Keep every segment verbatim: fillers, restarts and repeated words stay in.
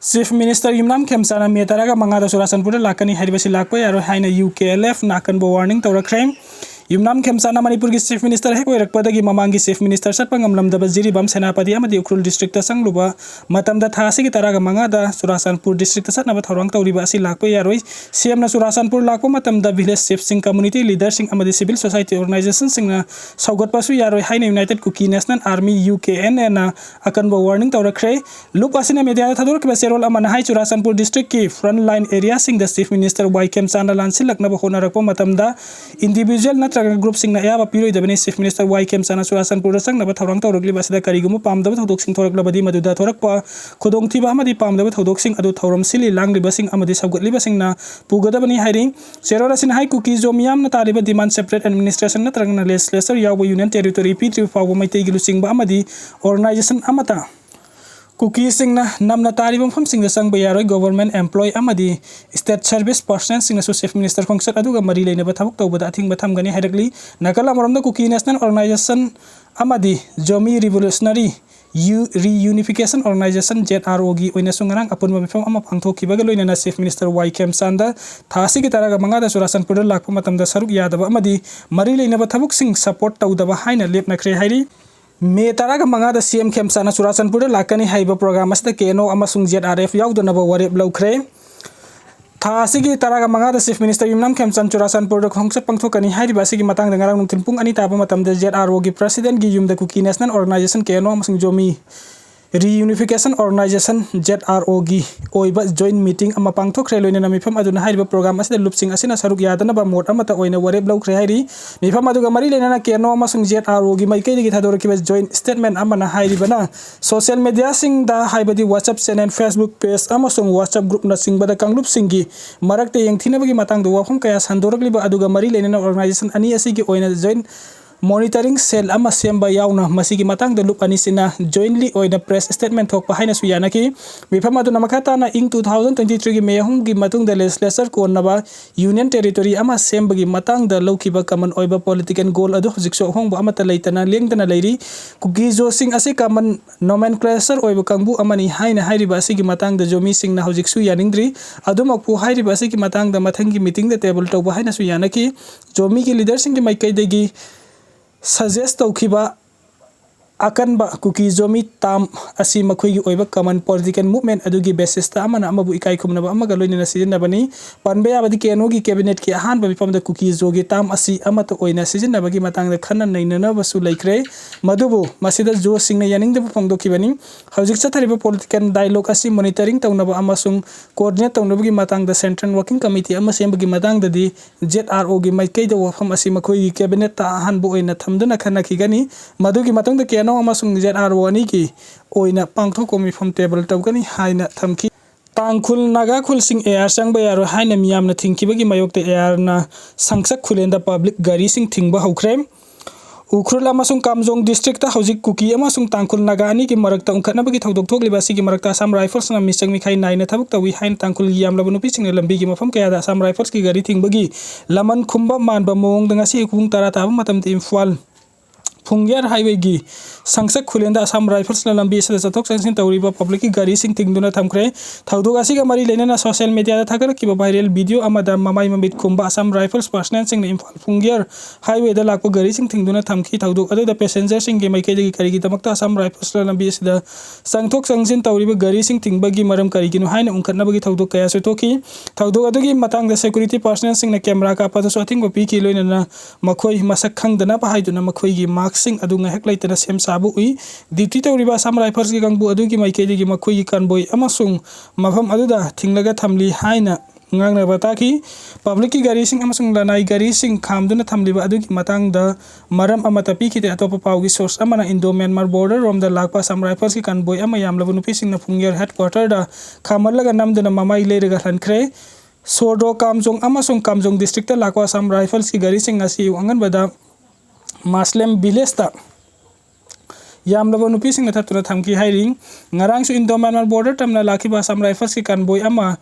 Chief Minister ꯌꯨꯝꯅꯥꯝ ꯈꯦꯝꯆꯥꯟꯅ ꯃꯦ ꯇꯔꯥꯒ ꯃꯉꯥꯗ ꯆꯨꯔꯥꯆꯥꯟꯄꯨꯔꯗ ꯂꯥꯛꯀꯅꯤ ꯍꯥꯏꯔꯤꯕꯁꯤ ꯂꯥꯛꯄ ꯌꯥꯔꯣꯏ ꯍꯥꯏꯅ ꯌꯨ ꯀꯦ ꯑꯦꯜ ꯑꯦꯐꯅ ꯑꯀꯟꯕ warning ꯇꯧꯔꯛꯈ꯭ꯔꯦ꯫ ꯌꯨꯝꯅꯥꯝ ꯈꯦꯝꯆꯥꯟꯅ ꯃꯅꯤꯄꯨꯔꯒꯤ Chief Minister ꯍꯦꯛ ꯑꯣꯏꯔꯛꯄꯗꯒꯤ ꯃꯃꯥꯡꯒꯤ Chief Minister ꯆꯠꯄ ꯉꯝꯂꯝꯗꯕ ꯖꯤꯔꯤꯕꯥꯝ, ꯁꯦꯅꯥꯄꯇꯤ ꯑꯃꯗꯤ ꯎꯈ꯭ꯔꯨꯜ districtꯇ ꯆꯪꯂꯨꯕ ꯃꯇꯝꯗ ꯊꯥ ꯑꯁꯤꯒꯤ ꯇꯔꯥꯒ ꯃꯉꯥꯗ ꯆꯨꯔꯥꯆꯥꯟꯄꯨꯔ districtꯇ ꯆꯠꯅꯕ ꯊꯧꯔꯥꯡ ꯇꯧꯔꯤꯕ ꯑꯁꯤ ꯂꯥꯛꯄ ꯌꯥꯔꯣꯏ꯫ ꯁꯤ ꯑꯦꯝꯅ ꯆꯨꯔꯥꯆꯥꯟꯄꯨꯔ ꯂꯥꯛꯄ ꯃꯇꯝꯗ village chiefꯁꯤꯡ, community leaderꯁꯤꯡ ꯑꯃꯗꯤ civil society organizationꯁꯤꯡꯅ ꯁꯧꯒꯠꯄꯁꯨ ꯌꯥꯔꯣꯏ ꯍꯥꯏꯅ United Kuki National Army, U K N ꯑꯦꯅ ꯑꯀꯟꯕ warning ꯇꯧꯔꯛꯈ꯭ꯔꯦ꯫ ꯂꯨꯞ ꯑꯁꯤꯅ ꯃꯦꯗꯤꯌꯥꯗ ꯊꯥꯗꯣꯔꯛꯈꯤꯕ ꯆꯦꯔꯣꯜ ꯑꯃꯅ ꯍꯥꯏ, Churachandpur districtꯀꯤ front line areaꯁꯤꯡꯗ Chief Minister ꯋꯥꯏ ꯈꯦꯝꯆꯥꯟꯅ ꯂꯥꯟꯁꯤꯜꯂꯛꯅꯕ ꯍꯣꯠꯅꯔꯛꯄ ꯃꯇꯝꯗ individual ꯅꯠꯇ꯭ꯔꯒ groupꯁꯤꯡꯅ ꯑꯌꯥꯕ ꯄꯤꯔꯣꯏꯗꯕꯅꯤ꯫ Chief Minister ꯋꯥꯏ ꯈꯦꯝꯆꯥꯟꯅ ꯆꯨꯔꯥꯆꯥꯟꯄꯨꯔꯗ ꯆꯪꯅꯕ ꯊꯧꯔꯥꯡ ꯇꯧꯔꯛꯂꯤꯕ ꯑꯁꯤꯗ ꯀꯔꯤꯒꯨꯝꯕ ꯄꯥꯝꯗꯕ ꯊꯧꯗꯣꯛꯁꯤꯡ ꯊꯣꯔꯛꯂꯕꯗꯤ ꯃꯗꯨꯗ ꯊꯣꯔꯛꯄ ꯈꯨꯗꯣꯡꯊꯤꯕ ꯑꯃꯗꯤ ꯄꯥꯝꯗꯕ ꯊꯧꯗꯣꯛꯁꯤꯡ ꯑꯗꯨ ꯊꯧꯔꯝ ꯁꯤꯜꯂꯤ ꯂꯥꯡꯂꯤꯕꯁꯤꯡ ꯑꯃꯗꯤ ꯁꯧꯒꯠꯂꯤꯕꯁꯤꯡꯅ ꯄꯨꯒꯗꯕꯅꯤ ꯍꯥꯏꯔꯤ꯫ ꯆꯦꯔꯣꯜ ꯑꯁꯤꯅ ꯍꯥꯏ, ꯀꯨꯀꯤ ꯖꯣ ꯃꯤꯌꯥꯝꯅ ꯇꯥꯔꯤꯕ demand separate administration ꯅꯠꯇ꯭ꯔꯒꯅ legislature ꯌꯥꯎꯕ union territory ꯄꯤꯗ꯭ꯔꯤꯕ ꯐꯥꯎꯕ ꯃꯩꯇꯩꯒꯤ ꯂꯨꯆꯤꯡꯕ ꯑꯃꯗꯤ organization ꯑꯃꯠꯇ ꯀꯨꯀꯤꯁꯤꯡꯅ ꯅꯝꯅ ꯇꯥꯔꯤꯕ ꯃꯐꯝꯁꯤꯡꯗ ꯆꯪꯕ ꯌꯥꯔꯣꯏ꯫ Government employee ꯑꯃꯗꯤ state service personnelꯁꯤꯡꯅꯁꯨ Chief Minister ꯈꯣꯡꯆꯠ ꯑꯗꯨꯒ ꯃꯔꯤ ꯂꯩꯅꯕ ꯊꯕꯛ ꯇꯧꯕꯗ ꯑꯊꯤꯡꯕ ꯊꯝꯒꯅꯤ ꯍꯥꯏꯔꯛꯂꯤ꯫ ꯅꯥꯀꯜ ꯑꯃꯔꯣꯝꯗ ꯀꯨꯀꯤ National Organization ꯑꯃꯗꯤ ꯖꯣꯃꯤ Revolutionary ꯌꯨ-, Reunification Organization, ꯖꯦꯠ ꯑꯥꯔ ꯑꯣꯒꯤ ꯑꯣꯏꯅꯁꯨ ꯉꯔꯥꯡ ꯑꯄꯨꯟꯕ ꯃꯤꯐꯝ ꯑꯃ ꯄꯥꯡꯊꯣꯛꯈꯤꯕꯒ ꯂꯣꯏꯅꯅ Chief Minister ꯋꯥꯏ ꯈꯦꯝꯆꯥꯟꯗ ꯊꯥ ꯑꯁꯤꯒꯤ ꯇꯔꯥꯒ ꯃꯉꯥꯗ ꯆꯨꯔꯥꯆꯥꯟꯄꯨꯔꯗ ꯂꯥꯛꯄ ꯃꯇꯝꯗ ꯁꯔꯨꯛ ꯌꯥꯗꯕ ꯑꯃꯗꯤ ꯃꯔꯤ ꯂꯩꯅꯕ ꯊꯕꯛꯁꯤꯡ support ꯇꯧꯗꯕ ꯍꯥꯏꯅ ꯂꯦꯞꯅꯈ꯭ꯔꯦ ꯍꯥꯏꯔꯤ꯫ ꯃꯦ ꯇꯔꯥꯒ ꯃꯉꯥꯗ ꯁꯤ ꯑꯦꯝ ꯈꯦꯝꯆꯥꯟꯅ ꯆꯨꯔꯥꯆꯥꯟꯄꯨꯔꯗ ꯂꯥꯛꯀꯅꯤ ꯍꯥꯏꯔꯤꯕ program ꯑꯁꯤꯗ ꯀꯦ ꯑꯦꯟ ꯑꯣ ꯑꯃꯁꯨꯡ ꯖꯦꯠ ꯑꯥꯔ ꯑꯦꯐ ꯌꯥꯎꯗꯅꯕ ꯋꯥꯔꯦꯞ ꯂꯧꯈ꯭ꯔꯦ꯫ ꯊꯥ ꯑꯁꯤꯒꯤ ꯇꯔꯥꯒ ꯃꯉꯥꯗ Chief Minister ꯌꯨꯝꯅꯥꯝ ꯈꯦꯝꯆꯥꯟ ꯆꯨꯔꯥꯆꯥꯟꯄꯨꯔꯗ ꯈꯣꯡꯆꯠ ꯄꯥꯡꯊꯣꯛꯀꯅꯤ ꯍꯥꯏꯔꯤꯕ ꯑꯁꯤꯒꯤ ꯃꯇꯥꯡꯗ ꯉꯔꯥꯡ ꯅꯨꯡꯊꯤꯜ ꯄꯨꯡ ꯑꯅꯤ ꯇꯥꯕ ꯃꯇꯝꯗ ꯖꯦꯠ ꯑꯥꯔ ꯑꯣꯒꯤ Presidentꯒꯤ ꯌꯨꯝꯗ ꯀꯨꯀꯤ National Organization, ꯀꯦ ꯑꯦꯟ ꯑꯣ ꯑꯃꯁꯨꯡ Zomi Reunification Organization, Z R ꯑꯣꯒꯤ ꯑꯣꯏꯕ joint meeting ꯑꯃ ꯄꯥꯡꯊꯣꯛꯈ꯭ꯔꯦ꯫ ꯂꯣꯏꯅꯅ ꯃꯤꯐꯝ ꯑꯗꯨꯅ ꯍꯥꯏꯔꯤꯕ program ꯑꯁꯤꯗ ꯂꯨꯞꯁꯤꯡ ꯑꯁꯤꯅ ꯁꯔꯨꯛ ꯌꯥꯗꯅꯕ ꯃꯣꯠ ꯑꯃꯠꯇ ꯑꯣꯏꯅ ꯋꯥꯔꯦꯞ ꯂꯧꯈ꯭ꯔꯦ ꯍꯥꯏꯔꯤ꯫ ꯃꯤꯐꯝ ꯑꯗꯨꯒ ꯃꯔꯤ ꯂꯩꯅꯅ ꯀꯦ ꯑꯦꯟ ꯑꯣ ꯑꯃꯁꯨꯡ ꯖꯦꯠ ꯑꯥꯔ ꯑꯣꯒꯤ ꯃꯥꯏꯀꯩꯗꯒꯤ ꯊꯥꯗꯣꯔꯛꯈꯤꯕ joint statement ꯑꯃꯅ ꯍꯥꯏꯔꯤꯕꯅ, social mediaꯁꯤꯡꯗ, ꯍꯥꯏꯕꯗꯤ WhatsApp channel, Facebook page ꯑꯃꯁꯨꯡ WhatsApp groupꯅꯆꯤꯡꯕꯗ ꯀꯥꯡꯂꯨꯞꯁꯤꯡꯒꯤ ꯃꯔꯛꯇ ꯌꯦꯡꯊꯤꯅꯕꯒꯤ ꯃꯇꯥꯡꯗ ꯋꯥꯐꯝ ꯀꯌꯥ ꯁꯟꯗꯣꯔꯛꯂꯤꯕ ꯑꯗꯨꯒ ꯃꯔꯤ ꯂꯩꯅꯅ organization ꯑꯅꯤ ꯑꯁꯤꯒꯤ ꯑꯣꯏꯅ joint Monitoring cell ꯑꯃ ꯁꯦꯝꯕ ꯌꯥꯎꯅ ꯃꯁꯤꯒꯤ ꯃꯇꯥꯡꯗ ꯂꯨꯞ ꯑꯅꯤꯁꯤꯅ jointly ꯑꯣꯏꯅ press statement ꯊꯣꯛꯄ ꯍꯥꯏꯅꯁꯨ ꯌꯥꯅꯈꯤ꯫ ꯃꯤꯐꯝ ꯑꯗꯨꯅ ꯃꯈꯥ ꯇꯥꯅ ꯏꯪ two thousand twenty three ꯒꯤ May ꯑꯍꯨꯝꯒꯤ ꯃꯇꯨꯡꯗ legislature ꯀꯣꯟꯅꯕ union territory ꯑꯃ ꯁꯦꯝꯕꯒꯤ ꯃꯇꯥꯡꯗ ꯂꯧꯈꯤꯕ common ꯑꯣꯏꯕ political goal ꯑꯗꯨ ꯍꯧꯖꯤꯛꯁꯨ ꯑꯍꯣꯡꯕ ꯑꯃꯠꯇ ꯂꯩꯇꯅ ꯂꯦꯡꯗꯅ ꯂꯩꯔꯤ꯫ ꯀꯨꯀꯤ ꯖꯣꯁꯤꯡ ꯑꯁꯤ common nomenclature ꯑꯣꯏꯕ ꯀꯥꯡꯕꯨ ꯑꯃꯅꯤ ꯍꯥꯏꯅ ꯍꯥꯏꯔꯤꯕ ꯑꯁꯤꯒꯤ ꯃꯇꯥꯡꯗ ꯖꯣꯃꯤꯁꯤꯡꯅ ꯍꯧꯖꯤꯛꯁꯨ ꯌꯥꯅꯤꯡꯗ꯭ꯔꯤ꯫ ꯑꯗꯨꯃꯛꯄꯨ ꯍꯥꯏꯔꯤꯕ ꯑꯁꯤꯒꯤ ꯃꯇꯥꯡꯗ ꯃꯊꯪꯒꯤ meeting ꯗ table ꯇꯧꯕ ꯍꯥꯏꯅꯁꯨ ꯌꯥꯅꯈꯤ꯫ ꯖꯣꯃꯤꯒꯤ leader ꯁꯤꯡꯒꯤ ꯃꯥꯏꯀꯩꯗꯒꯤ suggest ꯇꯧꯈꯤꯕ ꯑꯀꯟꯕ ꯀꯨꯀꯤ ꯖꯣꯃꯤ term ꯑꯁꯤ ꯃꯈꯣꯏꯒꯤ ꯑꯣꯏꯕ common political movement ꯑꯗꯨꯒꯤ basis ꯇ ꯑꯃꯅ ꯑꯃꯕꯨ ꯏꯀꯥꯏ ꯈꯨꯝꯅꯕ ꯑꯃꯒ ꯂꯣꯏꯅꯅ ꯁꯤꯖꯤꯟꯅꯕꯅꯤ꯫ ꯄꯟꯕ ꯌꯥꯕꯗꯤ, ꯀꯦ ꯑꯦꯟ ꯑꯣ ꯒꯤ cabinet ꯀꯤ ꯑꯍꯥꯟꯕ ꯃꯤꯐꯝꯗ ꯀꯨꯀꯤ ꯖꯣꯒꯤ term ꯑꯁꯤ ꯑꯃꯠꯇ ꯑꯣꯏꯅ ꯁꯤꯖꯤꯟꯅꯕꯒꯤ ꯃꯇꯥꯡꯗ ꯈꯟꯅ ꯅꯩꯅꯅꯕꯁꯨ ꯂꯩꯈ꯭ꯔꯦ꯫ ꯃꯗꯨꯕꯨ ꯃꯁꯤꯗ ꯖꯣꯁꯤꯡꯅ ꯌꯥꯅꯤꯡꯗꯕ ꯐꯣꯡꯗꯣꯛꯈꯤꯕꯅꯤ꯫ ꯍꯧꯖꯤꯛ ꯆꯠꯊꯔꯤꯕ political dialogue ꯑꯁꯤ monitoring ꯇꯧꯅꯕ ꯑꯃꯁꯨꯡ coordinate ꯇꯧꯅꯕꯒꯤ ꯃꯇꯥꯡꯗ central working committee ꯑꯃ ꯁꯦꯝꯕꯒꯤ ꯃꯇꯥꯡꯗꯗꯤ ꯖꯦꯠ ꯑꯥꯔ ꯑꯣ ꯒꯤ ꯃꯥꯏꯀꯩꯗ ꯋꯥꯐꯝ ꯑꯁꯤ ꯃꯈꯣꯏꯒꯤ cabinet ꯇ ꯑꯍꯥꯟꯕ ꯑꯣꯏꯅ ꯊꯝꯗꯨꯅ ꯈꯟꯅꯈꯤꯒꯅꯤ꯫ ꯃꯗꯨꯒꯤ ꯃꯇꯨꯡꯗ ꯀꯦ ꯑꯦꯟ ꯑꯣ ꯑꯃꯁꯨꯡ ꯖꯦꯠ ꯑꯥꯔ ꯑꯣ ꯑꯅꯤꯒꯤ ꯑꯣꯏꯅ ꯄꯥꯡꯊꯣꯛꯄ ꯃꯤꯐꯝ table ꯇꯧꯒꯅꯤ ꯍꯥꯏꯅ ꯊꯝꯈꯤ꯫ ꯇꯥꯡꯈꯨꯜ ꯅꯥꯒꯥ ꯈꯨꯜꯁꯤꯡ ꯑꯦ ꯑꯥꯔ ꯆꯪꯕ ꯌꯥꯔꯣꯏ ꯍꯥꯏꯅ ꯃꯤꯌꯥꯝꯅ ꯊꯤꯡꯈꯤꯕꯒꯤ ꯃꯥꯌꯣꯛꯇ ꯑꯦ ꯑꯥꯔ ꯅ ꯁꯪꯁꯛ ꯈꯨꯂꯦꯟꯗ public ꯒꯥꯔꯤꯁꯤꯡ ꯊꯤꯡꯕ ꯍꯧꯈ꯭ꯔꯦ꯫ ꯎꯈ꯭ꯔꯨꯜ ꯑꯃꯁꯨꯡ ꯀꯥꯝꯖꯣꯡ district ꯇ ꯍꯧꯖꯤꯛ ꯀꯨꯀꯤ ꯑꯃꯁꯨꯡ ꯇꯥꯡꯈꯨꯜ ꯅꯥꯒꯥ ꯑꯅꯤꯒꯤ ꯃꯔꯛꯇ ꯎꯪꯈꯠꯅꯕꯒꯤ ꯊꯧꯗꯣꯛ ꯊꯣꯛꯂꯤꯕ ꯑꯁꯤꯒꯤ ꯃꯔꯛꯇ ꯑꯁꯥꯝ ꯔꯥꯏꯐꯜꯁꯅ ꯃꯤꯆꯪ ꯃꯤꯈꯥꯏ ꯅꯥꯏꯅ ꯊꯕꯛ ꯇꯧꯏ ꯍꯥꯏꯅ ꯇꯥꯡꯈꯨꯜꯒꯤ ꯌꯥꯝꯂꯕ ꯅꯨꯄꯤꯁꯤꯡꯅ ꯂꯝꯕꯤꯒꯤ ꯃꯐꯝ ꯀꯌꯥꯗ ꯑꯁꯥꯝ ꯔꯥꯏꯐꯜꯁꯀꯤ ꯒꯥꯔꯤ ꯊꯤꯡꯕꯒꯤ ꯂꯃꯟ ꯈꯨꯝꯕ ꯃꯥꯟꯕ ꯃꯑꯣꯡꯗ ꯉꯁꯤ ꯑꯌꯨꯛ ꯄꯨꯡ ꯇꯔꯥ ꯇꯥꯕ ꯃꯇꯝꯗ ꯏꯝꯐꯥꯜ ꯐꯨꯡꯌꯔ highway ꯒꯤ ꯁꯪꯁꯛ ꯈꯨꯂꯦꯟꯗ ꯑꯁꯥꯝ ꯔꯥꯏꯐꯜꯁꯅ ꯂꯝꯕꯤ ꯑꯁꯤꯗ ꯆꯠꯊꯣꯛ ꯆꯠꯁꯤꯟ ꯇꯧꯔꯤꯕ public ꯀꯤ ꯒꯥꯔꯤꯁꯤꯡ ꯊꯤꯡꯗꯨꯅ ꯊꯝꯈ꯭ꯔꯦ꯫ ꯊꯧꯗꯣꯛ ꯑꯁꯤꯒ ꯃꯔꯤ ꯂꯩꯅꯅ social media ꯗ ꯊꯥꯒꯠꯂꯛꯈꯤꯕ viral video ꯑꯃꯗ ꯃꯃꯥꯏ ꯃꯃꯤꯠ ꯈꯨꯝꯕ ꯑꯁꯥꯝ ꯔꯥꯏꯐꯜꯁ personnel ꯁꯤꯡꯅ ꯏꯝꯐꯥꯜ ꯐꯨꯡꯌꯔ highway ꯗ ꯂꯥꯛꯄ ꯒꯥꯔꯤꯁꯤꯡ ꯊꯤꯡꯗꯨꯅ ꯊꯝꯈꯤ꯫ ꯊꯧꯗꯣꯛ ꯑꯗꯨꯗ passenger ꯁꯤꯡꯒꯤ ꯃꯥꯏꯀꯩꯗꯒꯤ ꯀꯔꯤꯒꯤꯗꯃꯛꯇ ꯑꯁꯥꯝ ꯔꯥꯏꯐꯜꯁꯅ ꯂꯝꯕꯤ ꯑꯁꯤꯗ ꯆꯪꯊꯣꯛ ꯆꯪꯁꯤꯟ ꯇꯧꯔꯤꯕ ꯒꯥꯔꯤꯁꯤꯡ ꯊꯤꯡꯕꯒꯤ ꯃꯔꯝ ꯀꯔꯤꯒꯤꯅꯣ ꯍꯥꯏꯅ ꯎꯪꯈꯠꯅꯕꯒꯤ ꯊꯧꯗꯣꯛ ꯀꯌꯥꯁꯨ ꯊꯣꯛꯈꯤ꯫ ꯊꯧꯗꯣꯛ ꯑꯗꯨꯒꯤ ꯃꯇꯥꯡꯗ security personnel ꯁꯤꯡꯅ camera ꯀꯥꯞꯄꯗꯁꯨ ꯑꯊꯤꯡꯕ ꯄꯤꯈꯤ, ꯂꯣꯏꯅꯅ ꯃꯈꯣꯏ ꯃꯁꯛ ꯈꯪꯗꯅꯕ ꯍꯥꯏꯗꯨꯅ ꯃꯈꯣꯏꯒꯤ mask ꯁꯤꯡ ꯑꯗꯨ ꯉꯥꯏꯍꯥꯛ ꯂꯩꯇꯅ ꯁꯦꯝ ꯁꯥꯕ ꯎꯏ꯫ Duty ꯇꯧꯔꯤꯕ ꯑꯁꯥꯝ ꯔꯥꯏꯐꯜꯁꯀꯤ ꯀꯥꯡꯕꯨ ꯑꯗꯨꯒꯤ ꯃꯥꯏꯀꯩꯗꯒꯤ ꯃꯈꯣꯏꯒꯤ convoy ꯑꯃꯁꯨꯡ ꯃꯐꯝ ꯑꯗꯨꯗ ꯊꯤꯡꯂꯒ ꯊꯝꯂꯤ ꯍꯥꯏꯅ ꯉꯥꯡꯅꯕ ꯇꯥꯈꯤ꯫ Public ꯀꯤ ꯒꯥꯔꯤꯁꯤꯡ ꯑꯃꯁꯨꯡ ꯂꯅꯥꯏ ꯒꯥꯔꯤꯁꯤꯡ ꯈꯥꯝꯗꯨꯅ ꯊꯝꯂꯤꯕ ꯑꯗꯨꯒꯤ ꯃꯇꯥꯡꯗ ꯃꯔꯝ ꯑꯃꯠꯇ ꯄꯤꯈꯤꯗꯦ꯫ ꯑꯇꯣꯞꯄ ꯄꯥꯎꯒꯤ source ꯑꯃꯅ Indo Myanmar border ꯔꯣꯝꯗ ꯂꯥꯛꯄ ꯑꯁꯥꯝ ꯔꯥꯏꯐꯜꯁꯀꯤ convoy ꯑꯃ ꯌꯥꯝꯂꯕ ꯅꯨꯄꯤꯁꯤꯡꯅ ꯐꯨꯡꯌꯔ headquarter ꯗ ꯈꯥꯝꯍꯜꯂꯒ ꯅꯝꯗꯨꯅ ꯃꯃꯥꯏ ꯂꯩꯔꯒ ꯍꯟꯈ꯭ꯔꯦ꯫ ꯁꯣꯔꯗꯣ ꯀꯥꯝꯖꯣꯡ ꯑꯃꯁꯨꯡ ꯀꯥꯝꯖꯣꯡ district ꯇ ꯂꯥꯛꯄ ꯑꯁꯥꯝ ꯔꯥꯏꯐꯜꯁꯀꯤ ꯒꯥꯔꯤꯁꯤꯡ ꯑꯁꯤ ꯑꯌꯨꯛ ꯑꯉꯟꯕꯗ ꯃꯥꯁꯂꯦꯝ ꯚꯤꯂꯦꯖꯇ ꯌꯥꯝꯂꯕ ꯅꯨꯄꯤꯁꯤꯡꯅ ꯊꯠꯇꯨꯅ ꯊꯝꯈꯤ ꯍꯥꯏꯔꯤ꯫ ꯉꯔꯥꯡꯁꯨ ꯏꯟꯗꯣ ꯃ꯭ꯌꯥꯟꯃꯥꯔ ꯕꯣꯔꯗꯔ ꯇꯝꯅ ꯂꯥꯛꯈꯤꯕ ꯑꯁꯥꯝ ꯔꯥꯏꯐꯜꯁꯀꯤ ꯀꯟꯕꯣꯏ ꯑꯃ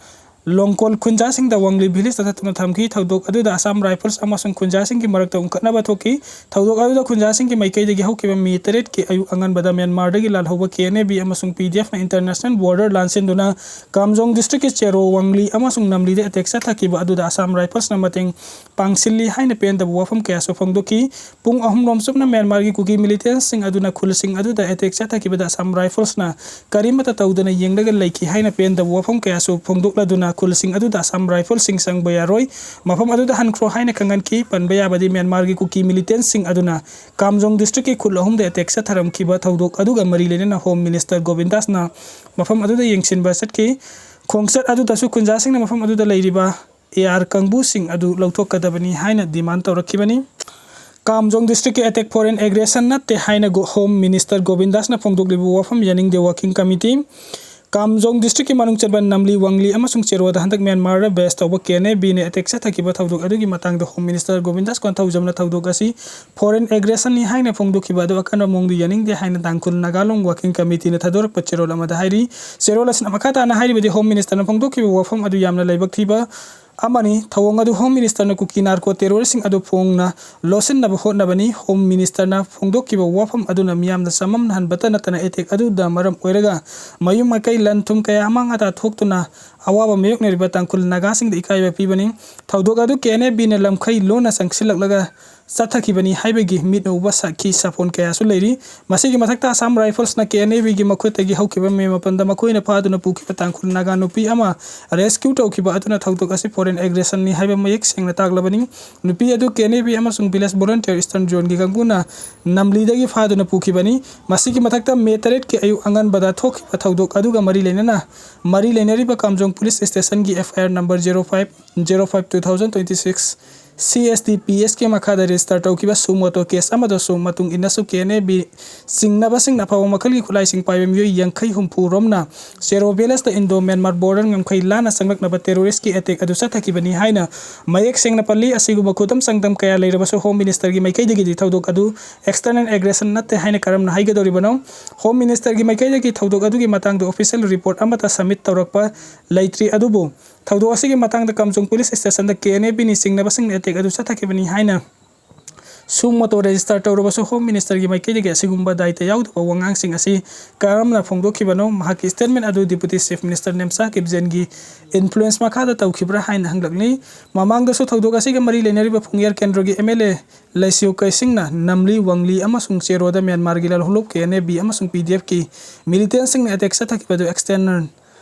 ꯂꯣꯡꯀꯣꯜ ꯈꯨꯟꯖꯥꯁꯤꯡꯗ ꯋꯥꯡꯂꯤ ꯚꯤꯂꯦꯖꯇ ꯊꯠꯇꯨꯅ ꯊꯝꯈꯤ꯫ ꯊꯧꯗꯣꯛ ꯑꯗꯨꯗ ꯑꯁꯥꯝ ꯔꯥꯏꯐꯜꯁ ꯑꯃꯁꯨꯡ ꯈꯨꯟꯖꯥꯁꯤꯡꯒꯤ ꯃꯔꯛꯇ ꯎꯪꯈꯠꯅꯕ ꯊꯣꯛꯈꯤ꯫ ꯊꯧꯗꯣꯛ ꯑꯗꯨꯗ ꯈꯨꯟꯖꯥꯁꯤꯡꯒꯤ ꯃꯥꯏꯀꯩꯗꯒꯤ ꯍꯧꯈꯤꯕ ꯃꯦ ꯇꯔꯦꯠꯀꯤ ꯑꯌꯨꯛ ꯑꯉꯟꯕꯗ ꯃ꯭ꯌꯥꯟꯃꯥꯔꯗꯒꯤ ꯂꯥꯜꯍꯧꯕ ꯀꯦ ꯑꯦꯟ ꯑꯦ ꯕꯤ ꯑꯃꯁꯨꯡ ꯄꯤ ꯗꯤ ꯑꯦꯐꯅ ꯏꯟꯇꯔꯅꯦꯁꯅꯦꯜ ꯕꯣꯔꯗꯔ ꯂꯥꯟꯁꯤꯟꯗꯨꯅ ꯀꯥꯝꯖꯣꯡ ꯗꯤꯁꯇ꯭ꯔꯤꯛꯀꯤ ꯆꯦꯔꯣ, ꯋꯥꯡꯂꯤ ꯑꯃꯁꯨꯡ ꯅꯝꯂꯤꯗ ꯑꯦꯇꯦꯛ ꯆꯠꯊꯈꯤꯕ ꯑꯗꯨꯗ ꯑꯁꯥꯝ ꯔꯥꯏꯐꯜꯁꯅ ꯃꯇꯦꯡ ꯄꯥꯡꯁꯤꯜꯂꯤ ꯍꯥꯏꯅ ꯄꯦꯟꯗꯕ ꯋꯥꯐꯝ ꯀꯌꯥꯁꯨ ꯐꯣꯡꯗꯣꯛꯈꯤ꯫ ꯄꯨꯡ ꯑꯍꯨꯝ ꯔꯣꯝ ꯆꯨꯞꯅ ꯃ꯭ꯌꯥꯟꯃꯥꯔꯒꯤ ꯀꯨꯀꯤ ꯃꯤꯂꯤꯇꯦꯟꯁꯁꯤꯡ ꯑꯗꯨꯅ ꯈꯨꯜꯁꯤꯡ ꯑꯗꯨꯗ ꯑꯦꯇꯦꯛ ꯆꯠꯊꯈꯤꯕꯗ ꯑꯁꯥꯝ ꯔꯥꯏꯐꯜꯁꯅ ꯀꯔꯤꯃꯠꯇ ꯇꯧꯗꯅ ꯌꯦꯡꯂꯒ ꯂꯩꯈꯤ ꯍꯥꯏꯅ ꯄꯦꯟꯗꯕ ꯋꯥꯐꯝ ꯀꯌꯥꯁꯨ ꯐꯣꯡꯗꯣꯛꯂꯗꯨꯅ ꯈꯨꯜꯁꯤꯡ ꯑꯗꯨꯗ ꯑꯁꯥꯝ ꯔꯥꯏꯐꯜꯁꯤꯡ ꯆꯪꯕ ꯌꯥꯔꯣꯏ, ꯃꯐꯝ ꯑꯗꯨꯗ ꯍꯟꯈ꯭ꯔꯣ ꯍꯥꯏꯅ ꯈꯪꯍꯟꯈꯤ꯫ ꯄꯟꯕ ꯌꯥꯕꯗꯤ ꯃ꯭ꯌꯥꯟꯃꯥꯔꯒꯤ ꯀꯨꯀꯤ ꯃꯤꯂꯤꯇꯦꯟꯁꯤꯡ ꯑꯗꯨꯅ ꯀꯥꯝꯖꯣꯡ ꯗꯤꯁꯇ꯭ꯔꯤꯛꯀꯤ ꯈꯨꯜ ꯑꯍꯨꯝꯗ ꯑꯦꯇꯦꯛ ꯆꯠꯊꯔꯝꯈꯤꯕ ꯊꯧꯗꯣꯛ ꯑꯗꯨꯒ ꯃꯔꯤ ꯂꯩꯅꯅ ꯍꯣꯝ ꯃꯤꯅꯤꯁꯇꯔ ꯒꯣꯕꯤꯟꯗꯥꯁꯅ ꯃꯐꯝ ꯑꯗꯨꯗ ꯌꯦꯡꯁꯤꯟꯕ ꯆꯠꯈꯤ꯫ ꯈꯣꯡꯆꯠ ꯑꯗꯨꯗꯁꯨ ꯈꯨꯟꯖꯥꯁꯤꯡꯅ ꯃꯐꯝ ꯑꯗꯨꯗ ꯂꯩꯔꯤꯕ ꯑꯦ ꯑꯥꯔ ꯀꯥꯡꯕꯨꯁꯤꯡ ꯑꯗꯨ ꯂꯧꯊꯣꯛꯀꯗꯕꯅꯤ ꯍꯥꯏꯅ ꯗꯤꯃꯥꯟ ꯇꯧꯔꯛꯈꯤꯕꯅꯤ꯫ ꯀꯥꯝꯖꯣꯡ ꯗꯤꯁꯇ꯭ꯔꯤꯛꯀꯤ ꯑꯦꯇꯦꯛ ꯐꯣꯔꯦꯟ ꯑꯦꯒ꯭ꯔꯦꯁꯟ ꯅꯠꯇꯦ ꯍꯥꯏꯅ ꯒꯣ-, ꯍꯣꯝ ꯃꯤꯅꯤꯁꯇꯔ ꯒꯣꯕꯤꯟꯗꯥꯁꯅ ꯐꯣꯡꯗꯣꯛꯂꯤꯕ ꯋꯥꯐꯝ ꯌꯥꯅꯤꯡꯗꯦ꯫ ꯋꯥꯔꯀꯤꯡ ꯀꯃꯤꯇꯤ ꯀꯥꯝꯖꯣꯡ ꯗꯤꯁꯇ꯭ꯔꯤꯛꯀꯤ ꯃꯅꯨꯡ ꯆꯟꯕ ꯅꯝꯂꯤ, ꯋꯥꯡꯂꯤ ꯑꯃꯁꯨꯡ ꯆꯦꯔꯣꯗ ꯍꯟꯗꯛ ꯃ꯭ꯌꯥꯟꯃꯥꯔꯗ ꯕꯦꯁ ꯇꯧꯕ ꯀꯦ ꯑꯦꯟ ꯑꯦ ꯕꯤꯅ ꯑꯦꯇꯦꯛ ꯆꯠꯊꯈꯤꯕ ꯊꯧꯗꯣꯛ ꯑꯗꯨꯒꯤ ꯃꯇꯥꯡꯗ ꯍꯣꯝ ꯃꯤꯅꯤꯁꯇꯔ ꯒꯣꯕꯤꯟꯗꯥꯁ ꯀꯣꯟꯊꯧꯖꯝꯅ ꯊꯧꯗꯣꯛ ꯑꯁꯤ ꯐꯣꯔꯦꯟ ꯑꯦꯒ꯭ꯔꯦꯁꯟꯅꯤ ꯍꯥꯏꯅ ꯐꯣꯡꯗꯣꯛꯈꯤꯕ ꯑꯗꯨ ꯑꯀꯟꯕ ꯃꯑꯣꯡꯗ ꯌꯥꯅꯤꯡꯗꯦ ꯍꯥꯏꯅ ꯇꯥꯡꯈꯨꯜ ꯅꯥꯒꯥ ꯂꯣꯡ ꯋꯥꯔꯀꯤꯡ ꯀꯃꯤꯇꯤꯅ ꯊꯥꯗꯣꯔꯛꯄ ꯆꯦꯔꯣꯜ ꯑꯃꯗ ꯍꯥꯏꯔꯤ꯫ ꯆꯦꯔꯣꯜ ꯑꯁꯤꯅ ꯃꯈꯥ ꯇꯥꯅ ꯍꯥꯏꯔꯤꯕꯗꯤ ꯍꯣꯝ ꯃꯤꯅꯤꯁꯇꯔꯅ ꯐꯣꯡꯗꯣꯛꯈꯤꯕ ꯋꯥꯐꯝ ꯑꯗꯨ ꯌꯥꯝꯅ ꯂꯥꯏꯕꯛ ꯊꯤꯕ ꯑꯃꯅꯤ꯫ ꯊꯧꯑꯣꯡ ꯑꯗꯨ ꯍꯣꯝ ꯃꯤꯅꯤꯁꯇꯔꯅ ꯀꯨꯀꯤ ꯅꯥꯔꯀꯣ ꯇꯦꯔꯣꯔꯤꯁꯁꯤꯡ ꯑꯗꯨ ꯐꯣꯡꯅ ꯂꯣꯠꯁꯤꯟꯅꯕ ꯍꯣꯠꯅꯕꯅꯤ꯫ ꯍꯣꯝ ꯃꯤꯅꯤꯁꯇꯔꯅ ꯐꯣꯡꯗꯣꯛꯈꯤꯕ ꯋꯥꯐꯝ ꯑꯗꯨꯅ ꯃꯤꯌꯥꯝꯗ ꯆꯃꯝꯅꯍꯟꯕꯇ ꯅꯠꯇꯅ ꯑꯦꯇꯦꯛ ꯑꯗꯨꯗ ꯃꯔꯝ ꯑꯣꯏꯔꯒ ꯃꯌꯨꯝ ꯃꯀꯩ, ꯂꯟ ꯊꯨꯝ ꯀꯌꯥ ꯑꯃꯥꯡ ꯑꯇꯥ ꯊꯣꯛꯇꯨꯅ ꯑꯋꯥꯕ ꯃꯥꯌꯣꯛꯅꯔꯤꯕ ꯇꯥꯡꯈꯨꯜ ꯅꯥꯒꯥꯁꯤꯡꯗ ꯏꯀꯥꯏꯕ ꯄꯤꯕꯅꯤ꯫ ꯊꯧꯗꯣꯛ ꯑꯗꯨ ꯀꯦ ꯑꯦꯟ ꯑꯦ ꯕꯤꯅ ꯂꯝꯈꯩ ꯂꯣꯟꯅ ꯆꯪꯁꯤꯜꯂꯛꯂꯒ ꯆꯠꯊꯈꯤꯕꯅꯤ ꯍꯥꯏꯕꯒꯤ ꯃꯤꯠꯅ ꯎꯕ ꯁꯥꯈꯤ ꯁꯥꯐꯣꯟ ꯀꯌꯥꯁꯨ ꯂꯩꯔꯤ꯫ ꯃꯁꯤꯒꯤ ꯃꯊꯛꯇ ꯑꯁꯥꯝ ꯔꯥꯏꯐꯜꯁꯅ ꯀꯦ ꯑꯦꯟ ꯑꯦ ꯕꯤꯒꯤ ꯃꯈꯨꯠꯇꯒꯤ ꯍꯧꯈꯤꯕ ꯃꯦ ꯃꯥꯄꯟꯗ ꯃꯈꯣꯏꯅ ꯐꯥꯗꯨꯅ ꯄꯨꯈꯤꯕ ꯇꯥꯡꯈꯨꯜ ꯅꯥꯒꯥ ꯅꯨꯄꯤ ꯑꯃ ꯔꯦꯁꯀ꯭ꯌꯨ ꯇꯧꯈꯤꯕ ꯑꯗꯨꯅ ꯊꯧꯗꯣꯛ ꯑꯁꯤ ꯐꯣꯔꯦꯟ ꯑꯦꯒ꯭ꯔꯦꯁꯟꯅꯤ ꯍꯥꯏꯕ ꯃꯌꯦꯛ ꯁꯦꯡꯅ ꯇꯥꯛꯂꯕꯅꯤ꯫ ꯅꯨꯄꯤ ꯑꯗꯨ ꯀꯦ ꯑꯦꯟ ꯑꯦ ꯕꯤ ꯑꯃꯁꯨꯡ ꯚꯤꯂꯦꯖ ꯚꯣꯂꯨꯟꯇꯤꯌꯔ ꯏꯁꯇꯔꯟ ꯖꯣꯟꯒꯤ ꯀꯥꯡꯕꯨꯅ ꯅꯝꯂꯤꯗꯒꯤ ꯐꯥꯗꯨꯅ ꯄꯨꯈꯤꯕꯅꯤ꯫ ꯃꯁꯤꯒꯤ ꯃꯊꯛꯇ ꯃꯦ ꯇꯔꯦꯠꯀꯤ ꯑꯌꯨꯛ ꯑꯉꯟꯕꯗ ꯊꯣꯛꯈꯤꯕ ꯊꯧꯗꯣꯛ ꯑꯗꯨꯒ ꯃꯔꯤ ꯂꯩꯅꯅ, ꯃꯔꯤ ꯂꯩꯅꯔꯤꯕ ꯀꯥꯝꯖꯣꯡ ꯄꯨꯂꯤꯁ ꯁ꯭ꯇꯦꯁꯟꯒꯤ F I R number zero five, zero five two thousand twenty six C S T P S ꯀꯤ ꯃꯈꯥꯗ register ꯇꯧꯈꯤꯕ suo motu case ꯑꯃꯗꯁꯨ ꯃꯇꯨꯡ ꯏꯟꯅꯁꯨ K N A B ꯆꯤꯡꯅꯕꯁꯤꯡꯅ ꯑꯐꯕ ꯃꯈꯜꯒꯤ ꯈꯨꯠꯂꯥꯏꯁꯤꯡ ꯄꯥꯏꯕ ꯃꯤꯑꯣꯏ ꯌꯥꯡꯈꯩ ꯍꯨꯝꯐꯨ ꯔꯣꯝꯅ Sero Palace ꯇ Indo Myanmar border ꯉꯝꯈꯩ ꯂꯥꯟꯅ ꯆꯪꯂꯛꯅꯕ terrorist ꯀꯤ attack ꯑꯗꯨ ꯆꯠꯊꯈꯤꯕꯅꯤ ꯍꯥꯏꯅ ꯃꯌꯦꯛ ꯁꯦꯡꯅ ꯄꯜꯂꯤ꯫ ꯑꯁꯤꯒꯨꯝꯕ ꯈꯨꯗꯝ ꯆꯥꯡꯗꯝ ꯀꯌꯥ ꯂꯩꯔꯕꯁꯨ Home Minister ꯒꯤ ꯃꯥꯏꯀꯩꯗꯒꯤꯗꯤ ꯊꯧꯗꯣꯛ ꯑꯗꯨ external aggression ꯅꯠꯇꯦ ꯍꯥꯏꯅ ꯀꯔꯝꯅ ꯍꯥꯏꯒꯗꯧꯔꯤꯕꯅꯣ? Home Minister ꯒꯤ ꯃꯥꯏꯀꯩꯗꯒꯤ ꯊꯧꯗꯣꯛ ꯑꯗꯨꯒꯤ ꯃꯇꯥꯡꯗ official report ꯑꯃꯠꯇ submit ꯇꯧꯔꯛꯄ ꯂꯩꯇ꯭ꯔꯤ꯫ ꯑꯗꯨꯕꯨ ꯊꯧꯗꯣꯛ ꯑꯁꯤꯒꯤ ꯃꯇꯥꯡꯗ ꯀꯝꯖꯣꯡ police station the K N A B ꯅꯤ ꯆꯤꯡꯅꯕꯁꯤꯡꯅ attack ꯑꯗꯨ ꯆꯠꯊꯈꯤꯕꯅꯤ ꯍꯥꯏꯅ suo motu register ꯇꯧꯔꯕꯁꯨ Home Minister ꯒꯤ ꯃꯥꯏꯀꯩꯗꯒꯤ ꯑꯁꯤꯒꯨꯝꯕ ꯗꯥꯏꯇ ꯌꯥꯎꯗꯕ ꯋꯥꯉꯥꯡꯁꯤꯡ ꯑꯁꯤ ꯀꯔꯝꯅ ꯐꯣꯡꯗꯣꯛꯈꯤꯕꯅꯣ? ꯃꯍꯥꯛꯀꯤ statement ꯑꯗꯨ Deputy Chief Minister Nemcha ꯀꯤꯞꯖꯦꯟꯒꯤ influence ꯃꯈꯥꯗ ꯇꯧꯈꯤꯕ꯭ꯔꯥ ꯍꯥꯏꯅ ꯍꯪꯂꯛꯂꯤ꯫ ꯃꯃꯥꯡꯗꯁꯨ ꯊꯧꯗꯣꯛ ꯑꯁꯤꯒ ꯃꯔꯤ ꯂꯩꯅꯔꯤꯕ ꯐꯨꯡꯌꯥꯔ ꯀꯦꯟꯗ꯭ꯔꯒꯤ M L A ꯂꯩꯁꯤꯌꯨ ꯀꯩꯁꯤꯡꯅ ꯅꯝꯂꯤ, ꯋꯥꯡꯂꯤ ꯑꯃꯁꯨꯡ ꯆꯦꯔꯣꯗ ꯃ꯭ꯌꯥꯟꯃꯥꯔꯒꯤ ꯂꯥꯜꯍꯧꯂꯨꯞ K N A B ꯑꯃꯁꯨꯡ P D F ꯀꯤ militant ꯁꯤꯡꯅ attack ꯆꯠꯊꯈꯤꯕ ꯑꯗꯨ external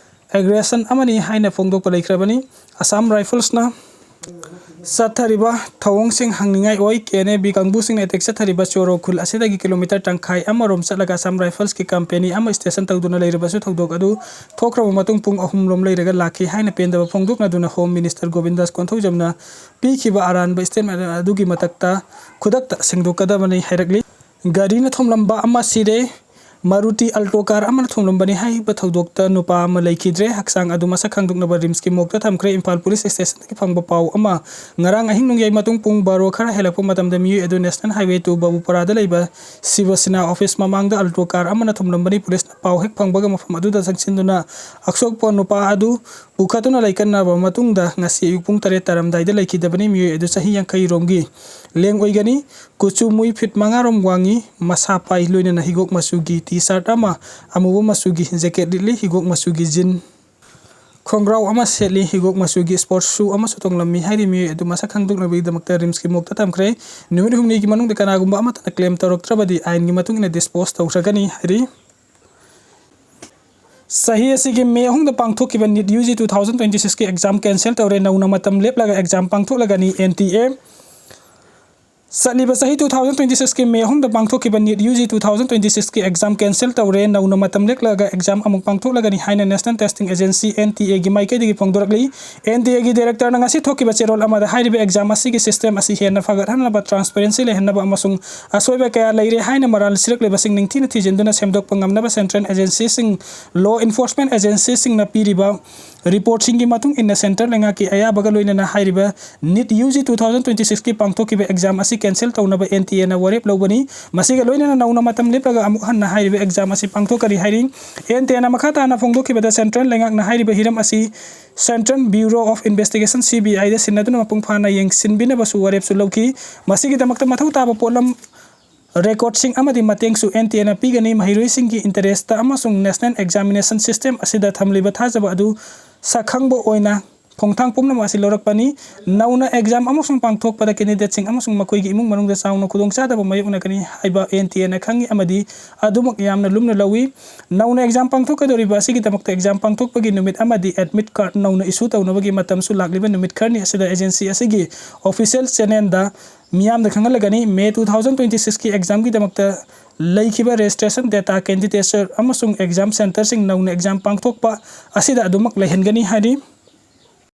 aggression ꯑꯃꯅꯤ ꯍꯥꯏꯅ ꯐꯣꯡꯗꯣꯛꯄ ꯂꯩꯈ꯭ꯔꯕꯅꯤ꯫ Assam Rifles ꯅ ꯆꯠꯊꯔꯤꯕ ꯊꯧꯑꯣꯡꯁꯤꯡ ꯍꯪꯅꯤꯡꯉꯥꯏ ꯑꯣꯏ꯫ K N A B ꯀꯥꯡꯕꯨꯁꯤꯡꯅ attack ꯆꯠꯊꯔꯤꯕ ꯆꯣꯔꯣ ꯈꯨꯜ ꯑꯁꯤꯗꯒꯤ kilometre ꯇꯪꯈꯥꯏ ꯑꯃꯔꯣꯝ ꯆꯠꯂꯒ Assam Rifles ꯀꯤ company ꯑꯃ station ꯇꯧꯗꯨꯅ ꯂꯩꯔꯕꯁꯨ ꯊꯧꯗꯣꯛ ꯑꯗꯨ ꯊꯣꯛꯈ꯭ꯔꯕ ꯃꯇꯨꯡ ꯄꯨꯡ ꯑꯍꯨꯝ ꯔꯣꯝ ꯂꯩꯔꯒ ꯂꯥꯛꯈꯤ ꯍꯥꯏꯅ ꯄꯦꯟꯗꯕ ꯐꯣꯡꯗꯣꯛꯅꯗꯨꯅ Home Minister ꯒꯣꯕꯤꯟꯗꯥꯁ ꯀꯣꯟꯊꯧꯖꯝꯅ ꯄꯤꯈꯤꯕ ꯑꯔꯥꯟꯕ statement ꯑꯗꯨꯒꯤ ꯃꯊꯛꯇ ꯈꯨꯗꯛꯇ ꯁꯦꯡꯗꯣꯛꯀꯗꯕꯅꯤ ꯍꯥꯏꯔꯛꯂꯤ꯫ ꯒꯥꯔꯤꯅ ꯊꯣꯝꯂꯝꯕ ꯑꯃ ꯁꯤꯔꯦ꯫ Maruti Alto car ꯑꯃꯅ ꯊꯣꯝꯂꯝꯕꯅꯤ ꯍꯥꯏꯔꯤꯕ ꯊꯧꯗꯣꯛꯇ ꯅꯨꯄꯥ ꯑꯃ ꯂꯩꯈꯤꯗ꯭ꯔꯦ꯫ ꯍꯛꯆꯥꯡ ꯑꯗꯨ ꯃꯁꯛ ꯈꯪꯗꯣꯛꯅꯕ RIMS ꯀꯤ morgue ꯇ ꯊꯝꯈ꯭ꯔꯦ꯫ ꯏꯝꯐꯥꯜ police station ꯗꯒꯤ ꯐꯪꯕ ꯄꯥꯎ ꯑꯃ, ꯉꯔꯥꯡ ꯑꯍꯤꯡ ꯅꯣꯡꯌꯥꯏ ꯃꯇꯨꯡ ꯄꯨꯡ ꯕꯥꯔꯣ ꯈꯔ ꯍꯦꯜꯂꯛꯄ ꯃꯇꯝꯗ ꯃꯤꯑꯣꯏ ꯑꯗꯨ National Highway two ꯕꯥꯕꯨꯄꯥꯔꯥꯗ ꯂꯩꯕ ꯁꯤꯕ ꯁꯦꯅꯥ office ꯃꯃꯥꯡꯗ Alto car ꯑꯃꯅ ꯊꯣꯝꯂꯝꯕꯅꯤ꯫ Police ꯅ ꯄꯥꯎ ꯍꯦꯛ ꯐꯪꯕꯒ ꯃꯐꯝ ꯑꯗꯨꯗ ꯆꯪꯁꯤꯟꯗꯨꯅ ꯑꯁꯣꯛꯄ ꯅꯨꯄꯥ ꯑꯗꯨ ꯄꯨꯈꯠꯇꯨꯅ ꯂꯩꯀꯠꯅꯔꯕ ꯃꯇꯨꯡꯗ ꯉꯁꯤ ꯑꯌꯨꯛ ꯄꯨꯡ ꯇꯔꯦꯠ ꯇꯥꯔꯝꯗꯥꯏꯗ ꯂꯩꯈꯤꯗꯕꯅꯤ꯫ ꯃꯤꯑꯣꯏ ꯑꯗꯨ ꯆꯍꯤ ꯌꯥꯡꯈꯩ ꯔꯣꯝꯒꯤ ꯂꯦꯡ ꯑꯣꯏꯒꯅꯤ꯫ ꯀꯨꯆꯨ ꯃꯨꯏ feet ꯃꯉꯥ ꯔꯣꯝ ꯋꯥꯡꯉꯤ꯫ ꯃꯁꯥ ꯄꯥꯏ, ꯂꯣꯏꯅꯅ ꯍꯤꯒꯣꯛ ꯃꯆꯨꯒꯤ T-shirt ꯑꯃ, ꯑꯃꯨꯕ ꯃꯆꯨꯒꯤ jacket ꯂꯤꯠꯂꯤ꯫ ꯍꯤꯒꯣꯛ ꯃꯆꯨꯒꯤ jean ꯈꯣꯡꯒ꯭ꯔꯥꯎ ꯑꯃ ꯁꯦꯠꯂꯤ꯫ ꯍꯤꯒꯣꯛ ꯃꯆꯨꯒꯤ sports shoe ꯑꯃꯁꯨ ꯇꯣꯡꯂꯝꯃꯤ ꯍꯥꯏꯔꯤ꯫ ꯃꯤꯑꯣꯏ ꯑꯗꯨ ꯃꯁꯛ ꯈꯪꯗꯣꯛꯅꯕꯒꯤꯗꯃꯛꯇ RIMS ꯀꯤ morgue ꯇ ꯊꯝꯈ꯭ꯔꯦ꯫ ꯅꯨꯃꯤꯠ ꯍꯨꯝꯅꯤꯒꯤ ꯃꯅꯨꯡꯗ ꯀꯅꯥꯒꯨꯝꯕ ꯑꯃꯠꯇꯅ claim ꯇꯧꯔꯛꯇ꯭ꯔꯕꯗꯤ ꯑꯥꯏꯟꯒꯤ ꯃꯇꯨꯡ ꯏꯟꯅ dispose ꯇꯧꯈ꯭ꯔꯒꯅꯤ ꯍꯥꯏꯔꯤ꯫ ꯆꯍꯤ ꯑꯁꯤꯒꯤ May ꯑꯍꯨꯝꯗ ꯄꯥꯡꯊꯣꯛꯈꯤꯕ NEET U G two thousand twenty six ꯀꯤ exam cancel ꯇꯧꯔꯦ꯫ ꯅꯧꯅ ꯃꯇꯝ ꯂꯦꯞꯂꯒ exam ꯄꯥꯡꯊꯣꯛꯂꯒꯅꯤ꯫ N T A ꯆꯠꯂꯤꯕ ꯆꯍꯤ two thousand twenty six ꯀꯤ May ꯑꯍꯨꯝꯗ ꯄꯥꯡꯊꯣꯛꯈꯤꯕ NEET UG two thousand twenty six ꯀꯤ exam cancel ꯇꯧꯔꯦ꯫ ꯅꯧꯅ ꯃꯇꯝ ꯂꯦꯞꯂꯒ exam ꯑꯃꯨꯛ ꯄꯥꯡꯊꯣꯛꯂꯒꯅꯤ ꯍꯥꯏꯅ National Testing Agency, N T A ꯒꯤ ꯃꯥꯏꯀꯩꯗꯒꯤ ꯐꯣꯡꯗꯣꯔꯛꯂꯤ꯫ N T A ꯒꯤ director ꯅ ꯉꯁꯤ ꯊꯣꯛꯈꯤꯕ ꯆꯦꯔꯣꯜ ꯑꯃꯗ ꯍꯥꯏꯔꯤꯕ exam ꯑꯁꯤꯒꯤ system ꯑꯁꯤ ꯍꯦꯟꯅ ꯐꯒꯠꯍꯟꯅꯕ, transparency ꯂꯩꯍꯟꯅꯕ ꯑꯃꯁꯨꯡ ꯑꯁꯣꯏꯕ ꯀꯌꯥ ꯂꯩꯔꯦ ꯍꯥꯏꯅ ꯃꯔꯥꯜ ꯁꯤꯔꯛꯂꯤꯕꯁꯤꯡ ꯅꯤꯡꯊꯤꯅ ꯊꯤꯖꯤꯟꯗꯨꯅ ꯁꯦꯝꯗꯣꯛꯄ ꯉꯝꯅꯕ central agency ꯁꯤꯡ, law enforcement agency ꯁꯤꯡꯅ ꯄꯤꯔꯤꯕ report ꯁꯤꯡꯒꯤ ꯃꯇꯨꯡ ꯏꯟꯅ central ꯂꯩꯉꯥꯛꯀꯤ ꯑꯌꯥꯕꯒ ꯂꯣꯏꯅꯅ ꯍꯥꯏꯔꯤꯕ NEET UG two thousand twenty six ꯀꯤ ꯄꯥꯡꯊꯣꯛꯈꯤꯕ exam ꯑꯁꯤ cancel ꯇꯧꯅꯕ N T A ꯅ ꯋꯥꯔꯦꯞ ꯂꯧꯕꯅꯤ꯫ ꯃꯁꯤꯒ ꯂꯣꯏꯅꯅ ꯅꯧꯅ ꯃꯇꯝ ꯂꯦꯞꯂꯒ ꯑꯃꯨꯛ ꯍꯟꯅ ꯍꯥꯏꯔꯤꯕ exam ꯑꯁꯤ ꯄꯥꯡꯊꯣꯛꯀꯅꯤ ꯍꯥꯏꯔꯤ꯫ N T A ꯅ ꯃꯈꯥ ꯇꯥꯅ ꯐꯣꯡꯗꯣꯛꯈꯤꯕꯗ, central ꯂꯩꯉꯥꯛꯅ ꯍꯥꯏꯔꯤꯕ ꯍꯤꯔꯝ ꯑꯁꯤ Central Bureau of Investigation, C B I ꯗ ꯁꯤꯟꯅꯗꯨꯅ ꯃꯄꯨꯡ ꯐꯥꯅ ꯌꯦꯡꯁꯤꯟꯕꯤꯅꯕꯁꯨ ꯋꯥꯔꯦꯞꯁꯨ ꯂꯧꯈꯤ꯫ ꯃꯁꯤꯒꯤꯗꯃꯛꯇ ꯃꯊꯧ ꯇꯥꯕ ꯄꯣꯠꯂꯝ, record ꯁꯤꯡ ꯑꯃꯗꯤ ꯃꯇꯦꯡꯁꯨ N T A ꯅ ꯄꯤꯒꯅꯤ꯫ ꯃꯍꯩꯔꯣꯏꯁꯤꯡꯒꯤ interest ꯑꯃꯁꯨꯡ National Examination System ꯑꯁꯤꯗ ꯊꯝꯂꯤꯕ ꯊꯥꯖꯕ ꯑꯗꯨ ꯁꯛꯈꯪꯕ ꯑꯣꯏꯅ ꯈꯣꯡꯊꯥꯡ ꯄꯨꯝꯅꯃꯛ ꯑꯁꯤ ꯂꯧꯔꯛꯄꯅꯤ꯫ ꯅꯧꯅ exam ꯑꯃꯁꯨꯡ ꯄꯥꯡꯊꯣꯛꯄꯗ candidate ꯁꯤꯡ ꯑꯃꯁꯨꯡ ꯃꯈꯣꯏꯒꯤ ꯏꯃꯨꯡ ꯃꯅꯨꯡꯗ ꯆꯥꯎꯅ ꯈꯨꯗꯣꯡꯆꯥꯗꯕ ꯃꯥꯌꯣꯛꯅꯒꯅꯤ ꯍꯥꯏꯕ N T A ꯅ ꯈꯪꯏ ꯑꯃꯗꯤ ꯑꯗꯨꯃꯛ ꯌꯥꯝꯅ ꯂꯨꯝꯅ ꯂꯧꯏ꯫ ꯅꯧꯅ exam ꯄꯥꯡꯊꯣꯛꯀꯗꯧꯔꯤꯕ ꯑꯁꯤꯒꯤꯗꯃꯛꯇ exam ꯄꯥꯡꯊꯣꯛꯄꯒꯤ ꯅꯨꯃꯤꯠ ꯑꯃꯗꯤ admit card ꯅꯧꯅ issue ꯇꯧꯅꯕꯒꯤ ꯃꯇꯝꯁꯨ ꯂꯥꯛꯂꯤꯕ ꯅꯨꯃꯤꯠ ꯈꯔꯅꯤ ꯑꯁꯤꯗ agency ꯑꯁꯤꯒꯤ official channel ꯗ ꯃꯤꯌꯥꯝꯗ ꯈꯪꯍꯜꯂꯒꯅꯤ꯫ May two thousand twenty six ꯀꯤ exam ꯒꯤꯗꯃꯛꯇ ꯂꯩꯈꯤꯕ registration data, candidature ꯑꯃꯁꯨꯡ exam center ꯁꯤꯡ ꯅꯧꯅ exam ꯄꯥꯡꯊꯣꯛꯄ ꯑꯁꯤꯗ ꯑꯗꯨꯃꯛ ꯂꯩꯍꯟꯒꯅꯤ ꯍꯥꯏꯔꯤ꯫